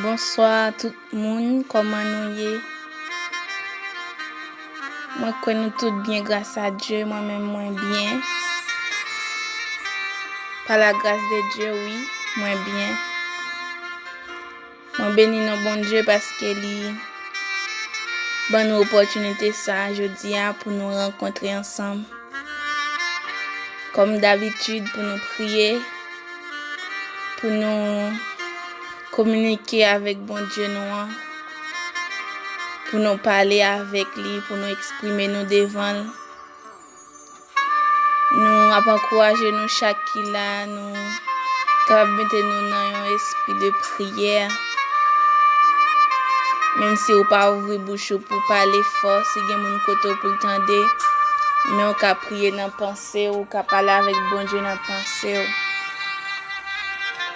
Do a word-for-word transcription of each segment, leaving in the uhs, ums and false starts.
Bonswa tout moun, kòman nou ye? Mwen kwè nou tout byen gras a Dye, mwen menm mwen byen. Pa la gras de Dye, wi, mwen byen. Mwen beni non Bondye paske li ban nou opòtinite sa a jodi a pou nou rankontre ansanm. Kòm dabitid, pou nou priye, pou nou kominike avèk Bondye nou an, pou nou pale avèk li, pou nou eksprime nou devan l. Nou ap ankouraje nou chak ki la, nou kapab mete nou nan yon espri de priyè. Menm si ou pa ouvri bouch ou pou pale fò, si gen moun kote w pou l tande, men ou ka priye nan panse w, ou ka pale avèk Bondye nan panse w.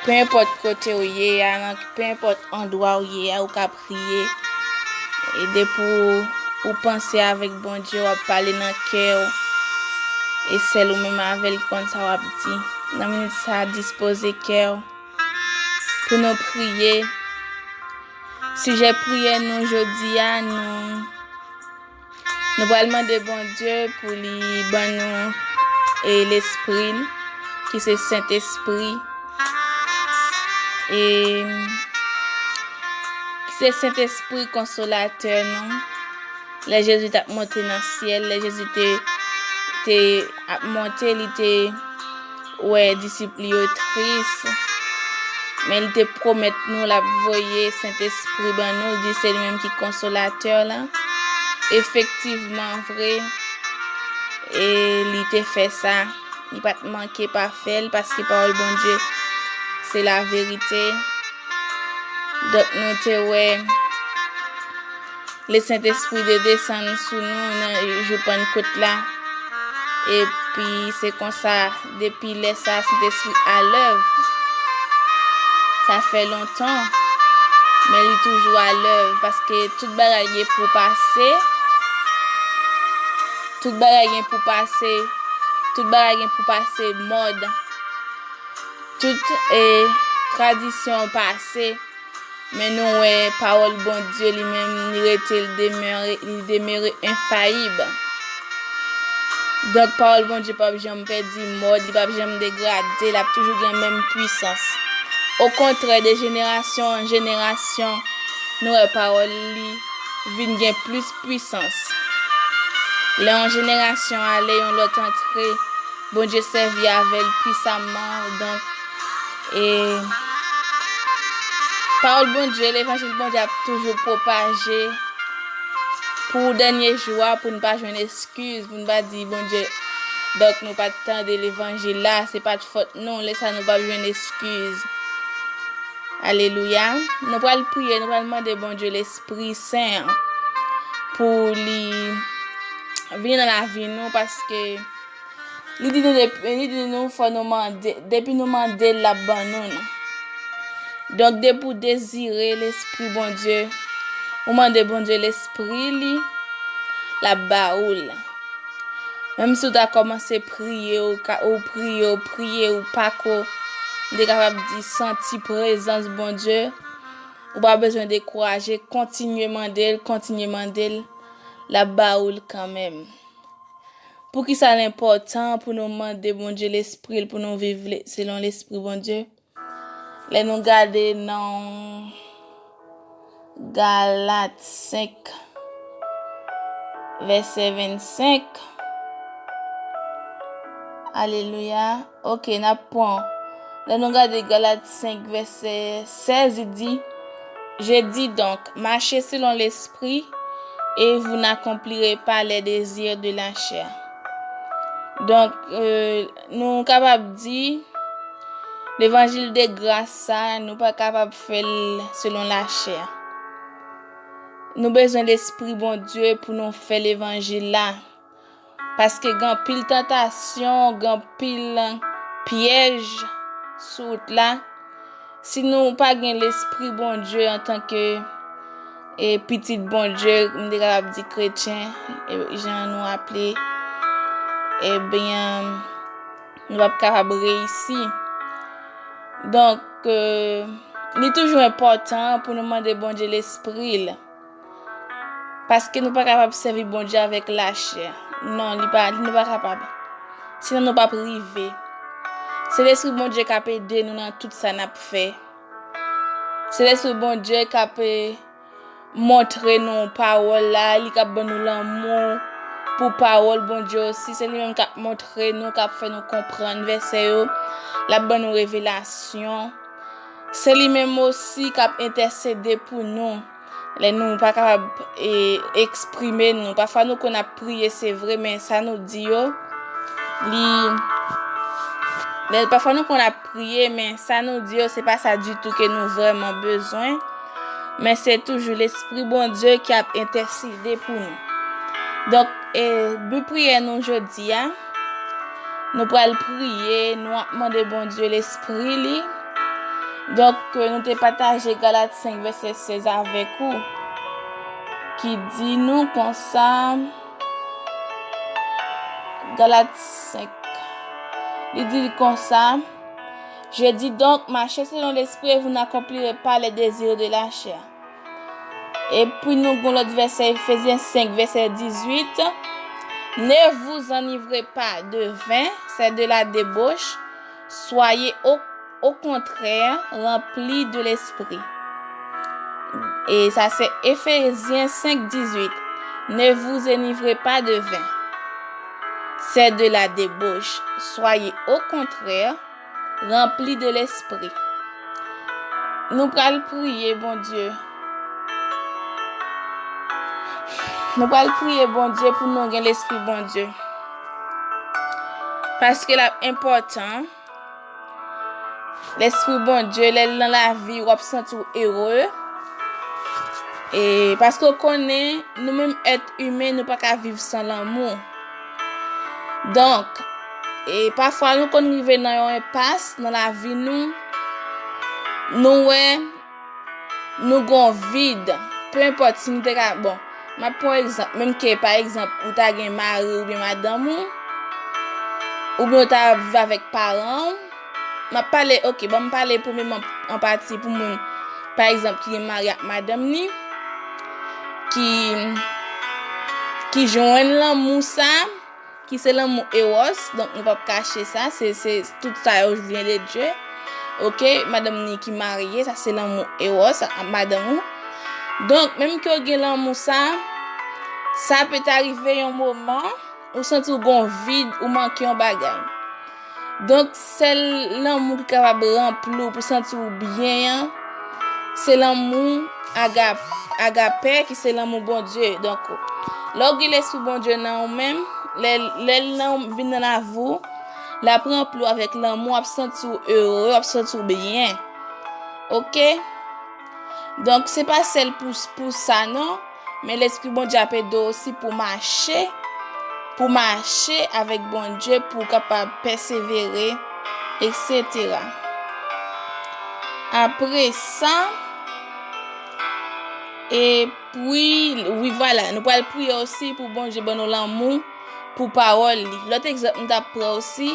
Pe enpòt kote w ye a, nan, pe enpòt andwa w ye a, ou ka priye. E depi w, ou panse avèk Bondye, w ap pale nan kè w. E sèl ou menm avè l konn sa w ap di. Nan minit sa a, dispoze kè w pou nou priye. Sijè priyè nou jodi a, nou, nou pral mande Bondye pou li ban nou, e, lespri l, ki se Sentespri. E, ki se Sentespri konsolatè nou. Lè Jezi t ap monte nan syèl, lè Jezi te, te ap monte, li te wè disip li yo tris, men li te pwomèt nou l ap voye Sentespri ban nou, li di se li menm ki konsolatè la. Efektivman vre, e li te fè sa. Li pa t manke pa fè l, paske pawòl Bondye se laverite. Donk, nou te wè Lesentespri te desann sou nou nan jou Pannkot la. Epi, se konsa, depi lè sa a, Sentespri alèv. Sa fè lontan, men li toujou alèv, paske tout bagay gen pou pase. Tout bagay gen pou pase. Tout bagay gen pou pase mòd. Tout, e, tradisyon pase. Men nou wè pawòl Bondye li menm, li rete, li demere, li demere enfayib. Donk, pawòl Bondye p ap janm pèdi mòd, li p ap janm degrade, l ap toujou gen menm pwisans. Okontrè, de jenerasyon an jenerasyon, nou wè pawòl li vin gen plis pwisans. Lè yon jenerasyon ale, yon lòt antre, Bondye sèvi avè l pwisaman. Donk, e, pawòl Bondye, levanjil Bondye ap toujou pwopaje pou dènye jou a, pou n pa jwenn eskiz, pou n pa di Bondye, donk nou pa t tande levanjil la, se pa t fòt nou, lè sa nou p ap jwenn eskiz. Alelouya. Nou pral priye, nou pral mande Bondye Lespri Sen an pou li vini nan lavi nou, paske li di nou, depi, li di nou fò nou mande, depi nou mande l, l ap ban nou l. Donk, depi w dezire Lespri Bondye, ou mande Bondye Lespri li, l ap ba ou l. Menm si w ta kòmanse priye, ou ka, ou priye, ou priye, ou pa ko, m te kapab di, santi prezans Bondye, ou pa bezwen dekouraje, kontinye mande l, kontinye mande l, l ap ba ou l kanmenm. Poukisa l enpòtan pou nou mande Bondye Lespri l, pou nou viv le-, selon Lespri Bondye? Lè nou gade nan Galat senk, vèsè vennsenk. Alelouya. Oke, n ap pran. Lè nou gade Galat senk, vèsè sèz, li di, Je dis donc, marchez selon l'esprit, et vous n'accomplirez pas les désirs de la chair. Donk, e, nou kapab di, levanjil de gras sa, nou pa kapab fè l selon lachè. Nou bezwen Lespri Bondye pou nou fè levanjil la. Paske gen anpil tantasyon, gen anpil pyèj sou wout la. Si nou pa gen Lespri Bondye antanke, e, pitit Bondye, m te kapab di kretyen, e, jan nou aple, ebyen, nou p ap kapab reyisi. Donk, e, li toujou enpòtan pou nou mande Bondye lespri l. Paske nou pa kapab sèvi Bondye avèk lachè. Non, li pa, nou pa kapab. Sinon nou p ap rive. Se lespri Bondye k ap ede nou nan tout sa n ap fè. Se lespri Bondye k ap, eh, montre nou pawòl la, li k ap ban nou lanmou pou pawòl Bondye osi. Se li menm k ap montre nou, k ap fè nou konprann vèsè yo. L ap ban nou revelasyon. Se li menm osi k ap entèsede pou nou. Lè nou pa kapab, e, eksprime nou. Pafwa nou konn ap priye, se vre, men sa nou di yo, li, lè, pafwa nou konn ap priye, men sa nou di yo, se pa sa ditou ke nou vrèman bezwen. Men se toujou Lespri Bondye ki ap entèsede pou nou. Donk, e, bi priyè nou jodi a, nou pral priye, nou ap mande Bondye Lespri li. Donk, nou te pataje Galat senk vèsè sèz avèk ou, ki di nou konsa, Galat senk, li di konsa, Je dis donc, marchez selon l'esprit et vous n'accomplirez pas les désirs de la chair. Epi nou gon lòt vèsè, Éphésiens cinq, verset dix-huit. Ne vous enivrez pas de vin, c'est de la débauche. Soyez au, au contraire remplis de l'esprit. Et ça, c'est Éphésiens cinq, dix-huit. Ne vous enivrez pas de vin. C'est de la débauche. Soyez au contraire remplis de l'esprit. Nou pral priye Bondye. Nou pral priye Bondye pou nou gen Lespri Bondye. Paske l ap enpòtan. Lespri Bondye, lè l nan lavi, w ap santi w ere. E paske w konnen, nou menm èt imen, nou pa ka viv san lanmou. Donk, e pafwa nou konn rive nan yon enpas nan lavi nou, nou wè nou gon vid, pe enpòt si nou te ka, bon, m ap pran yon egzanp, menm ke, pa egzanp, ou ta gen mari oubyen madanm ou, oubyen ou ta viv avèk paran w, m ap pale, oke, ban m pale premyeman an pati pou moun, pa egzanp, ki gen mari ak madanm ni, ki, ki jwenn lanmou sa, ki se lanmou eros, donk nou p ap kache sa, se, se tout sa yo vyen de Dye. Oke, madanm ni ki marye, sa se lanmou eros ak madanm ou. Donk, menm ke w gen lanmou sa, sa pe ta rive yon moman, ou santi w gon vid, ou manke yon bagay. Donk, sèl lanmou ki kapab ranpli w pou santi w byen an, se lanmou aga-, agape, ki se lanmou Bondye. Donk, lè w gen Lespri Bondye nan ou menm, lè, lè l nan, vin nan lavi w, l ap ranpli w avèk lanmou, w ap santi w ere, w ap santi w byen. Oke? Donk, se pa sèl pou, pou sa, non. Men Lespri Bondye ap ede w osi pou mache, pou mache avèk Bondye, pou w kapab pèsevere, etsetera. Apre sa, epi, wi, vwala, nou pral priye osi pou Bondye ban nou lanmou pou pawòl li. Lòt egzanp m t ap pran osi,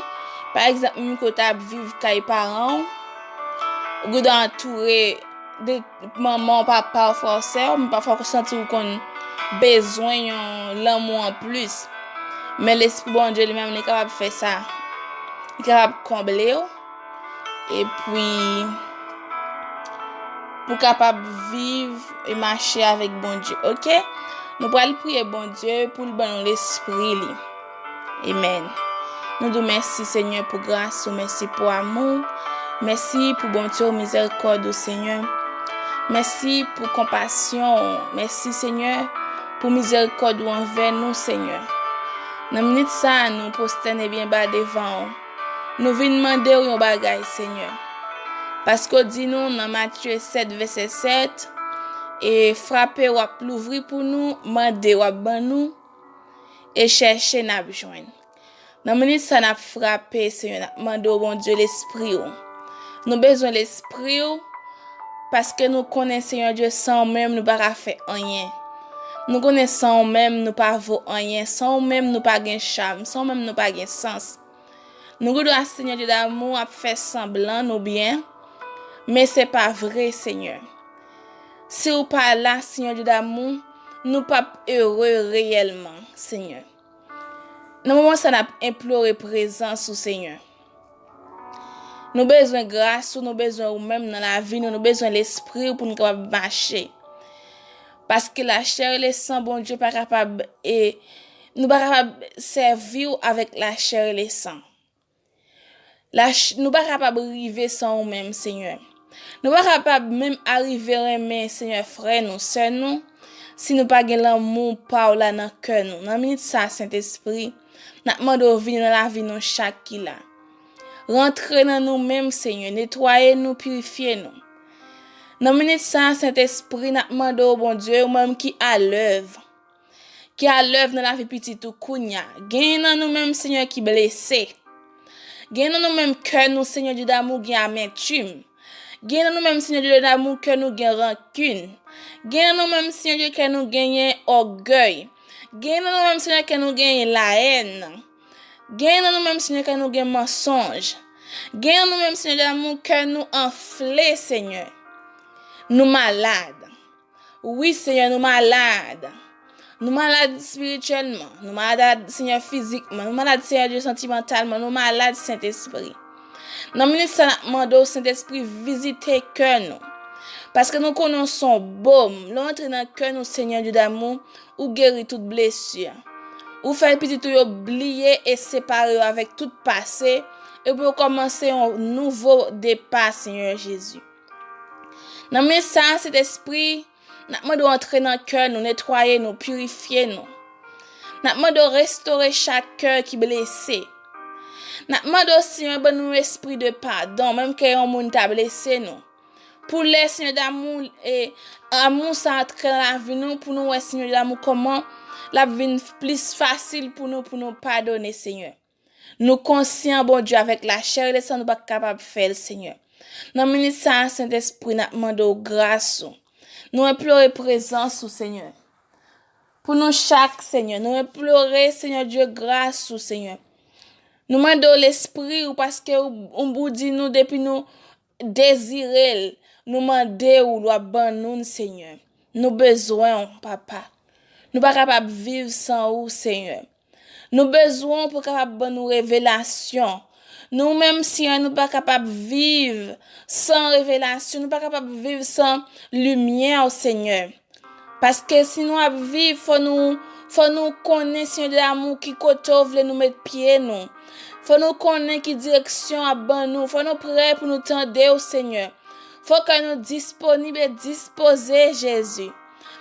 pa egzanp, menm ke w t ap viv kay paran w, ou gen dwa antoure de manman w, papa w, frè w, sè w, men pafwa w santi w konn bezwen yon lanmou anplis. Men Lespri Bondye li menm, li kapab fè sa. Li kapab konble w. Epi, pou kapab viv e mache avèk Bondye, oke? Nou pral priye Bondye pou l ban nou Lespri li. Amen. Nou di w mèsi, Senyè, pou gras ou, mèsi pou amou w, mèsi pou bonte w, mizèrikòd ou, Senyè. Mèsi pou konpasyon w, mèsi, Senyè, pou mizèrikòd ou anvè nou, Senyè. Nan minit sa a, nou pwostène byen ba devan w. Nou vin mande w yon bagay, Senyè. Paske w di nou nan Matye sèt, vèsè sèt, e frape, w ap louvri pou nou, mande, w ap ban nou, e chèche, n ap jwenn. Nan minit sa, n ap frape, Senyè, n ap mande w, Bondye, Lespri w. Nou bezwen Lespri w, paske nou konnen, Senyè Dye, san w menm, nou pa ka fè anyen. Nou konnen san w menm, nou pa vo anyen. San w menm, nou pa gen cham. San w menm, nou pa gen sans. Nou gen dwa, Senyè Dye damou, ap fè sanblan nou byen. Men se pa vre, Senyè. Si w pa la, Senyè Dye damou, nou p ap ere reyèlman, Senyè. Nan moman sa, n ap enplore prezans ou, Senyè. Nou bezwen gras ou, nou bezwen ou menm nan lavi nou, nou bezwen lespri ou pou nou kapab mache. Paske lachè e lesan, Bondye, pa kapab, e nou pa kapab sèvi w avèk lachè e lesan. Lach, nou pa kapab rive san ou menm, Senyè. Nou pa kapab menm arive renmen, Senyè, frè nou, sè nou, si nou pa gen lanmou pa w la nan kè nou. Nan minit sa, Sentespri, n ap mande w vini nan lavi nou chak ki la. Rantre nan nou menm, Senyè, netwaye nou, pirifye nou. Nan minit sa, Sentespri, n ap mande w, Bondye, ou menm ki alèv, ki alèv nan lavi pitit ou kounye a. Genyen nan nou menm, Senyè, ki blese. Genyen nan nou menm kè nou, Senyè Dye damou, gen amentim. Genyen nan nou menm, Senyè Dye damou, kè nou gen rankin. Genyen nan nou menm, Senyè Dye, kè nou genyen ògèy. Genyen nan nou menm, Senyè, kè nou genyen lahèn. Genyen nan nou menm, Senyè, kè nou gen mansonj. Genyen nan nou menm, Senyè Dye damou, kè nou anfle, Senyè. Nou malad. Wi, Senyè, nou malad. Nou malad espirityèlman. Nou malad, Senyè, fizikman. Nou malad, Senyè Dye, santimantalman. Nou malad, Sentespri. Nan minit sa, n ap mande w, Sentespri, vizite kè nou. Paske nou konnen w se yon bòm. Lè w antre nan kè nou, Senyè Dye damou, ou geri tout blesi. Ou fè pitit ou yo bliye e separe yo avèk tout pase, e pou yo kòmanse yon nouvo depa, Senyè Jezi. Nan men sa, Sentespri, n ap mande w antre nan kè nou, netwaye nou, pirifye nou. N ap mande w restore chak kè ki blese. N ap mande w, Senyè, ban nou espri de padon, menm ke yon moun ta blese nou. Pou lè, Senyè damou, e amou sa antre nan lavi nou, pou nou wè, Senyè damou, kòman l ap vin plis fasil pou nou, pou nou padone, Senyè. Nou konsyan, Bondye, avèk lachè e lesan, nou pa kapab fè l, Senyè. Nan minit sa a, Sentespri, n ap mande w gras ou. Nou enplore prezans ou, Senyè. Pou nou chak, Senyè, nou enplore, Senyè Dye, gras ou, Senyè. Nou mande w Lespri ou, paske ou, ou di nou depi nou dezire l, nou mande w, w ap ban nou l, Senyè. Nou bezwen w, Papa. Nou pa kapab viv san ou, Senyè. Nou bezwen w pou w kapab ban nou revelasyon. Nou menm, Senyè, nou pa kapab viv san revelasyon, nou pa kapab viv san limyè w, Senyè. Paske si nou ap viv, fò nou, fò nou konnen, Senyè de damou, ki kote w vle nou met pye nou. Fò nou konnen ki direksyon w ap ban nou. Fò nou prè pou nou tande w, Senyè. Fò kè nou disponib e dispoze, Jezi.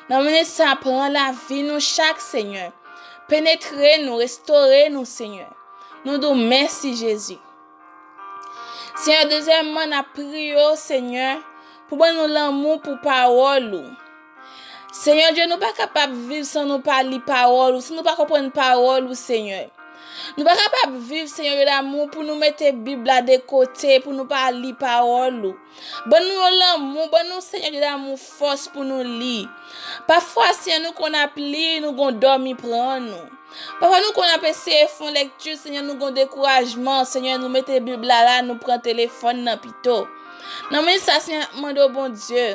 Nan minit sa, pran lavi nou chak, Senyè. Penetre nou, restore nou, Senyè. Nou di w mèsi, Jezi. Senyè, dezyèmman, n ap priye w, Senyè, pou ban nou lanmou pou pawòl ou. Senyè Dye, nou pa kapab viv san nou pa li pawòl ou, san nou pa konprann pawòl ou, Senyè. Nou pa kapab viv, Senyè Dye damou, pou nou mete Bib la de kote, pou nou pa li pawòl ou. Ban nou yon lanmou, ban nou, Senyè Dye damou, fòs pou nou li. Pafwa, Senyè, nou konn ap li, nou gon dòmi pran nou. Pafwa, nou konn ap eseye fè yon lekti, Senyè, nou gon dekourajman, Senyè, nou mete Bib la la, nou pran telefòn nan pito. Nan men sa, Senyè, n ap mande w, Bondye,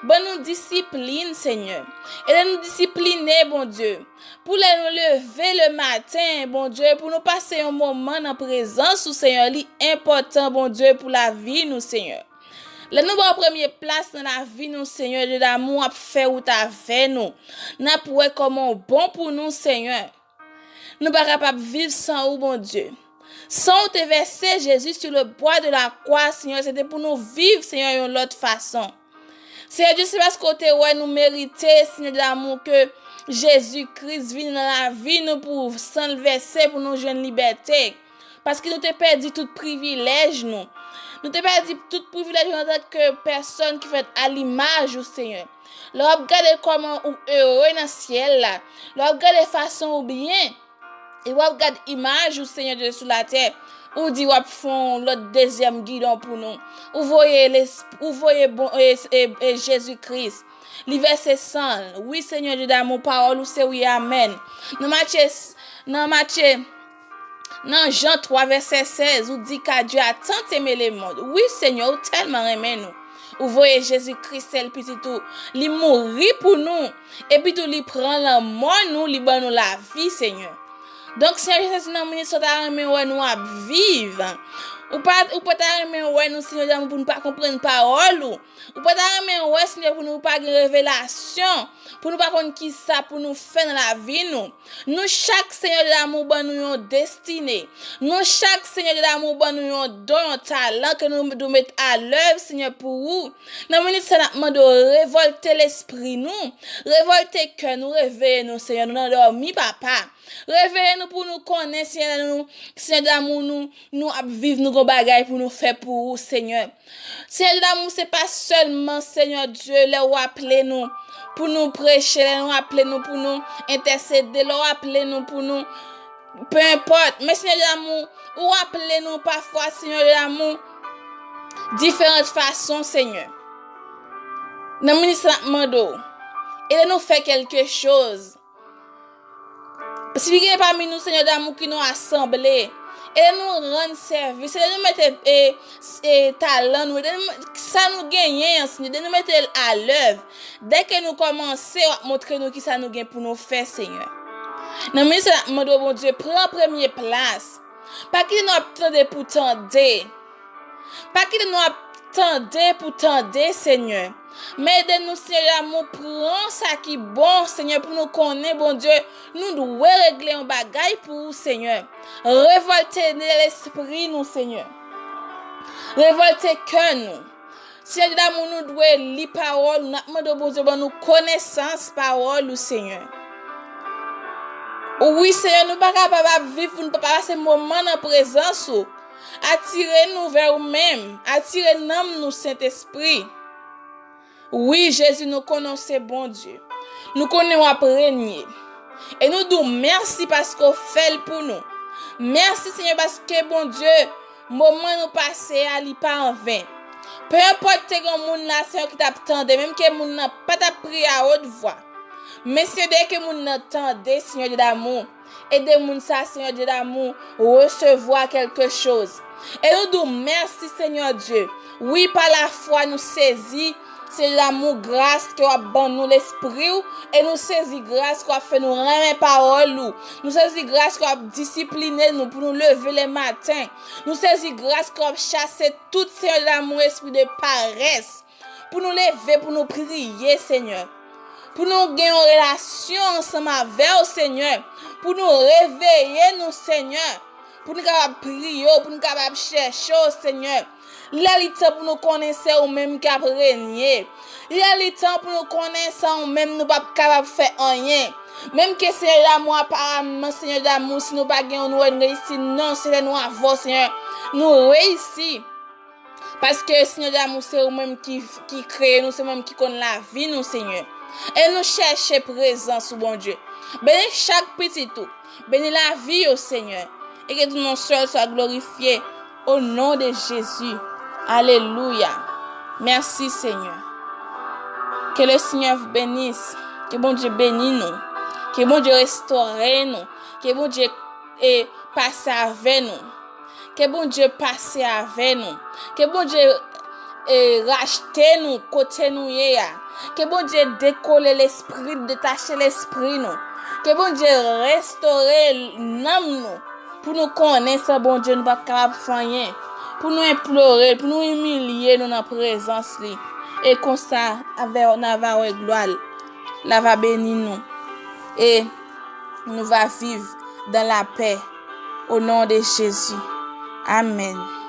ban nou disiplin, Senyè. Ede nou disipline, Bondye. Pou lè nou leve le maten, Bondye, pou nou pase yon moman nan prezans ou, Senyè, li enpòtan, Bondye, pou lavi nou, Senyè. Lè nou ba w premye plas nan lavi nou, Senyè, Dye damou ap fè wout avè nou. N ap wè kòman w bon pou nou, Senyè. Nou pa kapab viv san ou, Bondye. San ou te vèse, Jezi, sur le bois de la croix, Senyè, se te pou nou viv, Senyè, yon lòt fason. Senyè Dye, se paske w te wè nou merite, Senyè de damou, ke Jezi Kris vini nan lavi nou pou san l vèse, pou nou jwenn libète. Paske nou te pèdi tout privilèj nou. Nou te pèdi tout privilèj nou antanke pèsòn ki fèt a limaj ou, Senyè. Lè w ap gade kòman ou ere nan syèl la, lè w ap gade fason ou byen, e w ap gad imaj ou, Senyè Dye, sou latè. Ou di w ap fè yon lòt dezyèm gidon pou nou. Ou voye lesp-, ou voye bon, e, e, e, Jezi Kris. Li vèse san l. Wi, Senyè Dye damou, pawòl ou se wi, amèn. Nan Matye, nan Matye, nan Jan twa, vèsè sèz, ou di, car Dieu a tant aimé le monde. Wi, Senyè, ou tèlman renmen nou. Ou voye Jezi Kris, sèl pitit ou, li mouri pou nou, epi tou li pran lanmò nou, li ban nou lavi, Senyè. Donk, Senyè Jezi, nan minit sa, w ta renmen wè nou ap viv. Ou pa, ou pa ta renmen wè nou, Senyè, pou nou pa konprann pawòl ou. Ou pa ta renmen wè, Senyè, pou nou pa gen revelasyon, pou nou pa konn kisa pou nou fè nan lavi nou. Nou chak, Senyè de damou, ban nou yon destine. Nou chak, Senyè de damou, ban nou yon don, yon talan ke nou dwe met alèv, Senyè, pou ou. Nan minit sa, n ap mande w revòlte lespri nou, revòlte kè nou, reveye nou, Senyè, nou nan dòmi, Papa. Reveye nou pou nou konnen, Senyè, nou, Senyè damou, nou, nou ap viv, nou gon bagay pou nou fè pou ou, Senyè. Senyè damou, se pa sèlman, Senyè Dye, lè w aple nou pou nou preche, lè nou aple nou pou nou entèsede, lè w aple nou pou nou, pe enpòt. Men, Senyè damou, ou aple nou pafwa, Senyè damou, diferan fason, Senyè. Nan minit sa, n ap mande w, ede nou fè kèlke choz. Si gen pami nou, Senyè damou, ki nan asanble, ede nou rann sèvis, ede nou mete, e, e, talan nou, ede nou, sa nou genyen an, Senyè, ede nou mete l alèv. Dèke nou kòmanse, w ap montre nou kisa nou gen pou nou fè, Senyè. Nan minit sa, n ap mande w, Bondye, pran premye plas. Pa kite nou ap tande pou tande. Pa kite nou ap tande pou tande, Senyè. Men ede nou, Senyè damou, pran sa ki bon, Senyè, pou nou konnen, Bondye, nou dwe regle yon bagay pou ou, Senyè. Revòlte lespri nou, Senyè. Revòlte kè nou. Senyè damou, nou dwe li pawòl ou. N ap mande w, Bondye, ban nou konesans pawòl ou, Senyè. Wi, Senyè, nou pa kapab ap viv pou nou pa pase moman nan prezans ou. Atire nou vè ou menm. Atire nanm nou, Sentespri. Wi, Jezi, nou konnen w se Bondye. Nou konnen w ap renye. E nou di w mèsi paske w fè l pou nou. Mèsi, Senyè, paske, Bondye, moman nou pase a, li pa anven. Pe enpòt te gen moun la, Senyè, ki t ap tande, menm ke moun nan pa t ap priye a wot vwa. Men, Senyè, ke moun nan tande, Senyè Dye damou. Ede moun sa, Senyè Dye damou, resevwa kèlke choz. E nou di w mèsi, Senyè Dye. Wi, pa lafwa, nou sezi, Senyè damou, gras ke w ap ban nou lespri w, e nou sezi gras ke w ap fè nou renmen pawòl ou. Nou sezi gras ke w ap disipline nou pou nou leve le maten. Nou sezi gras ke w ap chase tout, Senyè damou, espri de parès. Pou nou leve, pou nou priye, Senyè. Pou nou gen yon relasyon ansanm avè w, Senyè. Pou nou reveye nou, Senyè. Pou nou kapab priye w, pou nou kapab chèche w, Senyè. Lè li tan pou nou konnen se ou menm k ap renye. Lè li tan pou nou konnen san ou menm nou p ap kapab fè anyen. Menm ke Senyè damou, aparaman, Senyè damou, si nou pa gen yon nouvèl reyisi, non, se lè nou avè w, Senyè, nou reyisi. Paske, Senyè damou, se ou menm ki, ki kreye nou, se ou menm ki konn lavi nou, Senyè. E nou chèche prezans ou, Bondye. Beni chak pitit ou. Beni lavi yo, Senyè. E ke ton non sèl swa glorifye. Au nom de Jésus. Alelouya. Mèsi, Senyè. Que le Seigneur vous bénisse. Ke Bondye beni nou. Ke Bondye restore nou. Ke Bondye, e, pase avè nou. Ke Bondye pase avè nou. Ke Bondye, e, rachte nou kote nou ye a. Ke Bondye dekole lespri, detache lespri nou. Ke Bondye restore nanm nou. Pou nou konnen san Bondye nou p ap kapab fè anyen. Pou nou enplore l, pou nou imilye nou nan prezans li. E konsa, avè, n ava wè glwa l. L ava beni nou. E nou va viv dans la paix. Au nom de Jésus. Amèn.